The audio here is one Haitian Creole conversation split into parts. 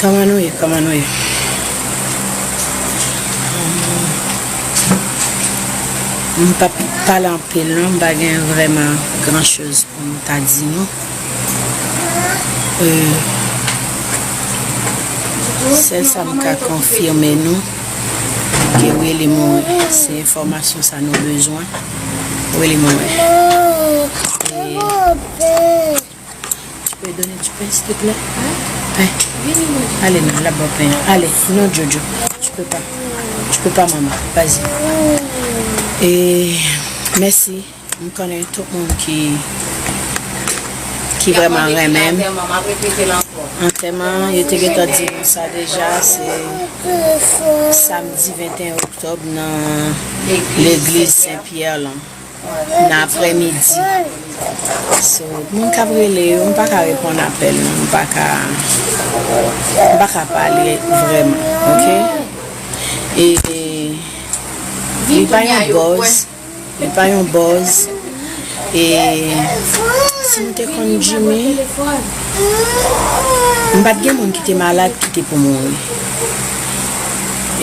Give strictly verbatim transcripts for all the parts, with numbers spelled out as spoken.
Kòman nou ye? Kòman nou ye? M p ap pale anpil non, m pa gen vrèman gran choz pou m ta di nou. Euh, sèl sa m ka konfime nou, ke Willy mouri. Se enfòmasyon sa nou bezwen. Willy mouri. E Tu peux donner du pain, s'il te plaît? Pain. Allez, non, là-bas, pain. Allez, non, Jojo. Tu peux pas. Tu peux pas, maman. Vas-y. Et merci. M konnen tout moun ki, ki vrèman renmen m. Antèman, yo te gentan di nou sa deja, se samdi venteyen oktòb nan legliz Sen Pyè lan. Nan aprèmidi. So, moun k ap rele yo, m pa ka reponn apèl, non. M pa ka, m pa ka pale vrèman, oke? E li pa yon buzz, li pa yon buzz. E si m te konn Jimmy, m pa t gen moun ki te malad ki te pou mouri.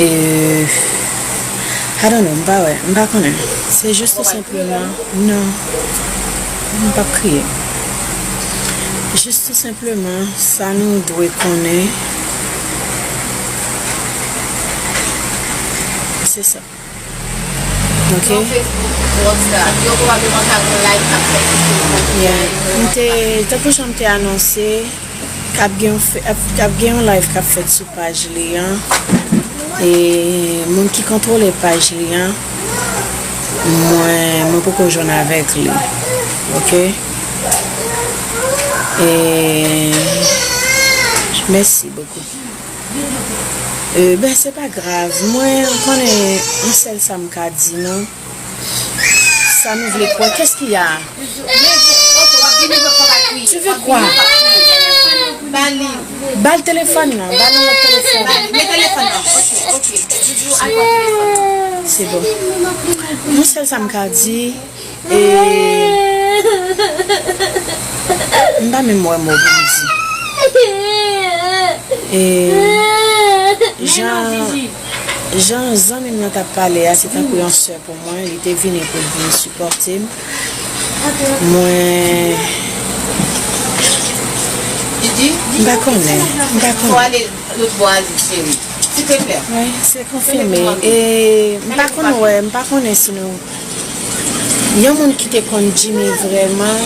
E, I don't know, m pa wè, m pa konnen. Se jis tou senpleman, non, m p ap kriye. Jis tou senpleman, sa nou dwe konnen, se sa. Ok? Yeah. M te, tankou jan m te anonse, k ap gen yon fe-, ap, k ap gen yon live k ap fèt sou paj li an. E moun ki kontwole paj li an, mwen, mwen poko jwenn avèk li. Ok? E mèsi bokou. E ben, se pa grav. Mwen, ou konnen, yon sèl sa m ka di nou. Sa nou vle kwè? Qu'est-ce qu'il y a? Tu veux quoi? Ba l telefòn nan, ba l yon lòt telefòn. Se bon. Yon sèl sa m ka di, e, m pa menm wè mo pou m di. E, jan, jan zanmi m nan t ap pale a, se tankou yon sè pou mwen, li te vini pou l vin sipòte m. Mwen, m pa konnen, m pa konnen. Wi, se konfime. E m pa konn wè, m pa konnen si nou Yon moun ki te konn Jimmy vrèman,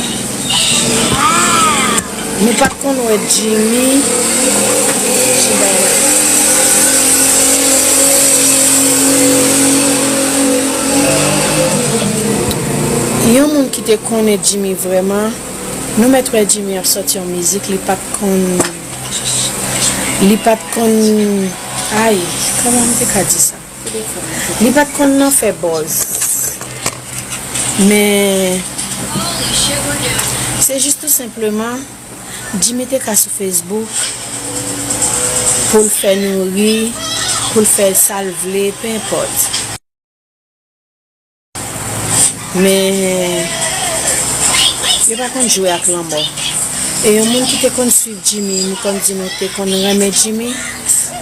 nou pa t konn wè Jimmy. Yon moun ki te konnen Jimmy vrèman, nou mèt wè Jimmy ap sòti yon mizik, li pa t konn, li pa t konn, ay, kòman m te ka di sa? Li pa t konn nan fè buzz. Men, se jis tou senpleman, Jimmy te ka sou Facebook pou l fè nou ri, pou l fè sa l vle, pe enpòt. Men, yo pa konn jwe ak lanmò. E yon moun ki te konn swiv Jimmy, nou konn di nou te konn renmen Jimmy,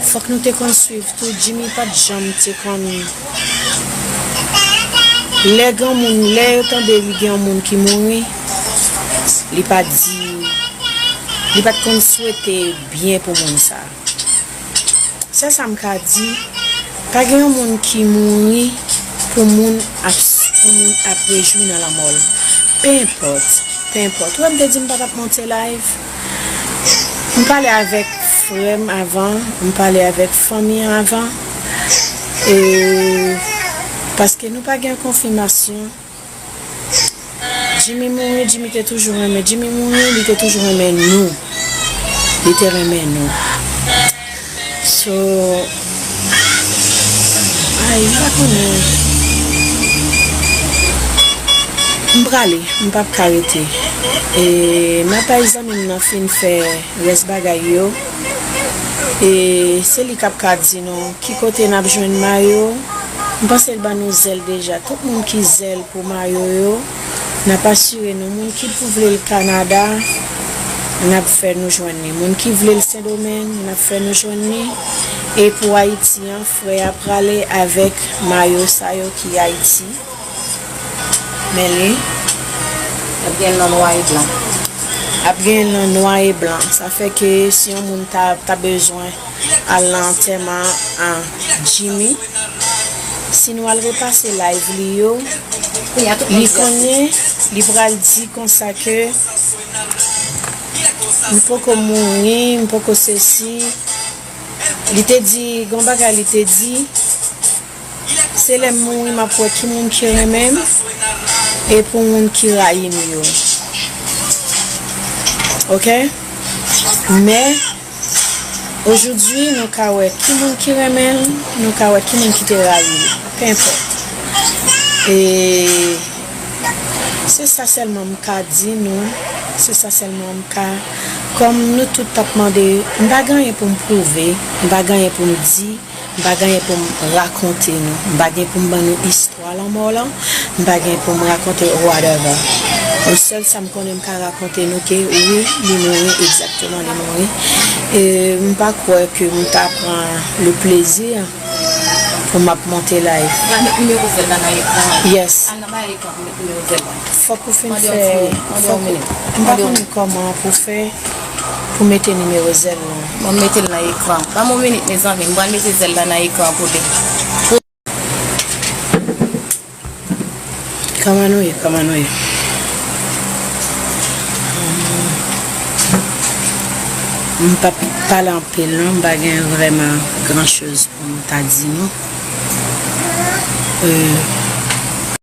fòk nou te konn swiv tou. Jimmy pa t janm te konn. Lè granmoun, lè yo tande li gen yon moun ki mouri, li pa di, li pa t konn swete byen pou moun sa a. Sèl sa m ka di, pa gen yon moun ki mouri pou moun ap, pou moun ap rejwi nan lanmò l. Pe enpòt, pe enpòt. Ou wè m te di m pa t ap monte live? M pale avèk frè m avan, m pale avèk fanmi an avan. E, paske nou pa gen konfimasyon. Jimmy mouri, Jimmy te toujou renmen. Jimmy mouri, li te toujou renmen nou. Li te renmen nou. So, ay, m pa konnen. M prale, m p ap ka rete. E m ap bay zanmi m nan fin fè rès bagay yo. E se li k ap ka di nou ki kote n ap jwenn mayo. M panse l ban nou zèl deja. Tout moun ki zèl pou mayo yo, n ap asire nou. Moun ki pou vle l Kanada, N ap fè nou jwenn li. Moun ki vle l Sendomeng, n ap fè nou jwenn li. E pou Ayiti an, frè a prale avèk mayo sa yo ki Ayiti. Men li. Ap gen nan nwa e blan. Ap gen nan nwa e blan. Sa fè ke si yon moun ta, ta bezwen al nan antèman an Jimmy, si nou al repase live li yo, li konnen, li pral di konsa ke m poko mouri, m poko sesi. Li te di, gon bagay li te di, se lè m mouri m ap wè ki moun ki renmen m e pou moun ki rayi m yo. Oke? Men, ojoudwi, nou ka wè ki moun ki renmen l, nou ka wè ki moun ki te rayi l. Penpòt. E se sa sèlman m ka di nou, se sa sèlman m ka, kòm nou tout t ap mande, m pa gen anyen pou m pwouve, m pa gen anyen pou m di, m pa gen anyen pou m rakonte nou, m pa gen pou m ban nou istwa lanmò lan, m pa gen pou m rakonte whatever. Yon sèl sa m konnen m ka rakonte nou ke wi, li mouri, egzakteman li mouri. E m pa kwè ke m ta pran le plezi pou m ap monte live. Gade nimewo zèl la nan ekran an. Yes. Al nan ba ekran pou met nimewo zèl la. Fòk ou fin fè, fòk ou, m pa konnen kòman pou fè pou mete nimewo zèl lan. Mwen mete l nan ekran. Ban m yon minit, mezanmi. M pral mete zèl la nan ekran pou li. Kòman nou ye? Kòman nou ye? M p ap pale anpil non, m pa gen vrèman gran choz pou m ta di nou. E,